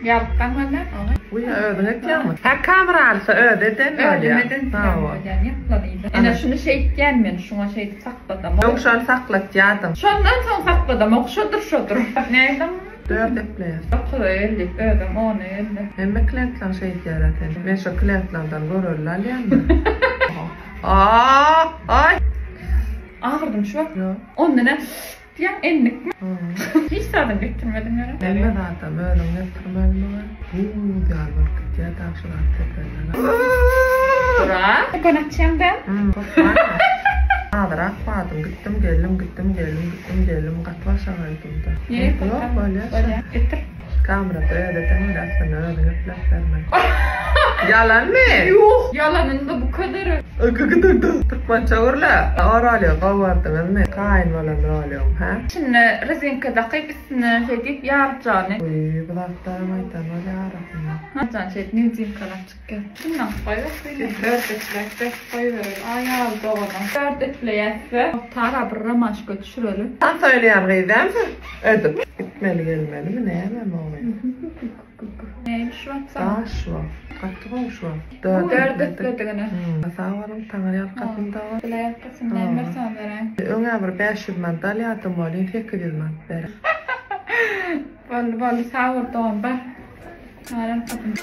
Ýalykdan bolýar. Uýa özüň etýäňmi? Hä kamera alsa özi eden bolýar. Özüm eden bolýan ýaklanyýda. Ene şuny şeýtýän men şuňa şeýdip sakladamok. Öň şony saklatýadym. Şondan soň sakladamok şodur şodur. Nädem? Dört epleýäs. Dokuza geldik özem ona geldi. Hemme klientlaň şeýdýärä sen. Men şo klientlaňdan görelde alýan-da. Aa, aý. Agyrdymy şu wagt? Ýok. Onda nä? Diýýäň enlikmi? Hiç zadyň getirmediň ýöne. Hemme zadam özüň getirmelimi? Buz ýaly bolup gidýär dagy şu zat sependen. Dura. Dükan açýaň da. Azyrak badym gitdim geldim gitdim geldim gitdim geldim gaty başagaýdymda. Ýok bolýa. Bolýa. Getir. Kamerada öz eden bolýa aslynda özüň epläp bermeli. Ýalanmy? Ýok. Ýalanynda bu kadary. Türkmençe gürle. O rolygy gowy gördüňizmi? Kaýyn bolan rolygym, hä? Içine rezinka dakyp üstüne şeýdip ýarjany. Wiý bu zatlaram aýdan bolýa arasynda. Ýarjany şeýdip nezinkalap çykýar. Şundan goýber şeýle. Dördekläp berk goýbereli. Aýal dogana. Dördekleýäs-de. Tara bir romaşka düşüreli. Tans oýnaýan gyz dälmi? Ödüp. Gitmeli gelmelimi nämemi o gyz? Näme şu wagt saňa? Daş şu wagt. Gaty gowy şu wagt. Dört etmedigine. Sag boluň, Taňry ýalkasyn dogan. Bile ýalkasyn, näme bir soň beräý. Öň-ä bir 500 manat alýardym welin 800 manat beräý. Boldy, boldy, sag bol dogan, bar. Taňry ýalkasyn.